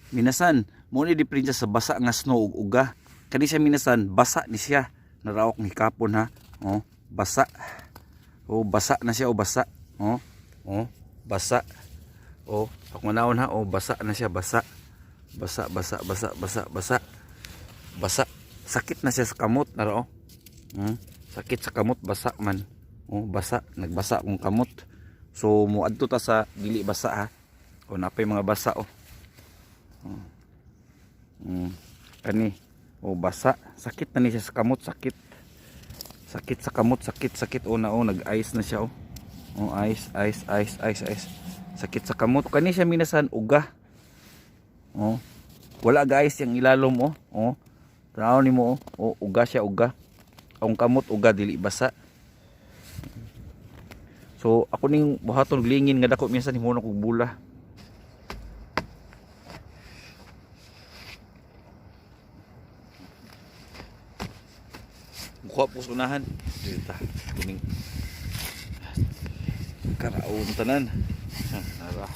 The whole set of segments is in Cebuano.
Minasan, mo ni diferensya sa basa nga snow ug uga. Kani siya, minasan, basa ni siya. Naraok ni hikapon ha. Oh, basa. Oh, basa na siya, oh, basa. Oh, oh, basa. Oh, ako naon ha, oh, basa na siya, basa. Basa, basa, basa, basa, basa. Basa. Sakit na siya sa kamot, naro. Sakit sa kamot, basa man. Oh, basa, nagbasa akong kamot. So muadto ta sa dili basa ha. Oh, napay mga basa oh. Kani. Oh, basa. Sakit na ni siya sa kamot, sakit. Sakit sa kamot, sakit, sakit. Oh, na oh, nag-ice na siya oh. Oh, ice, ice, ice, ice, ice. Sakit sa kamot. Kani siya, minasan, uga. Oh. Wala guys yung ilalom oh. Oh. Tanaw nimo oh. Oh, uga siya, uga. Ang kamot uga, dili basa. So ako ning buhaton lingin nga dako, minsan himo na kog bula. Mukha po sa unahan. Dito. Kuning karaon tanan. Nara.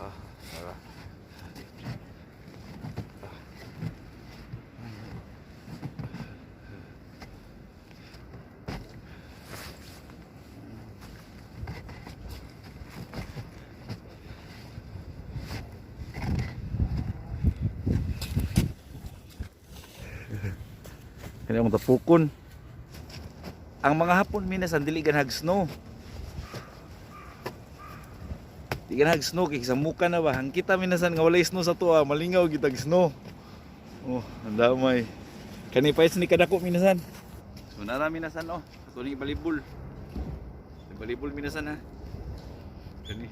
Ah, nara. Kani akong tapukon. Ang mga hapon, minasan, dili ganhag snow. Di ganhag snow kay sa muka na ba. Ang kita, minasan, nga walay snow sa tuwa, malingaw gitag snow. Oh, ang damay. Kani pa ni kadako, minasan. So nara, minasan, oh. Ato ni balibol. Balibol, minasan, ha. Kani.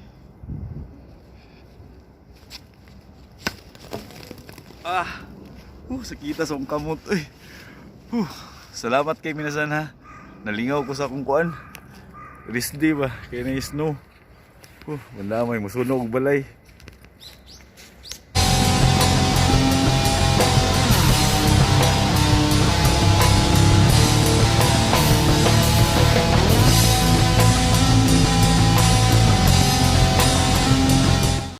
Ah. Sakita sa akong kamot. Uy. Salamat kay, minasan, ha. Nalingaw ko sa akong kuan. Risdi ba? Kaya na snow. Ganda may musunog balay.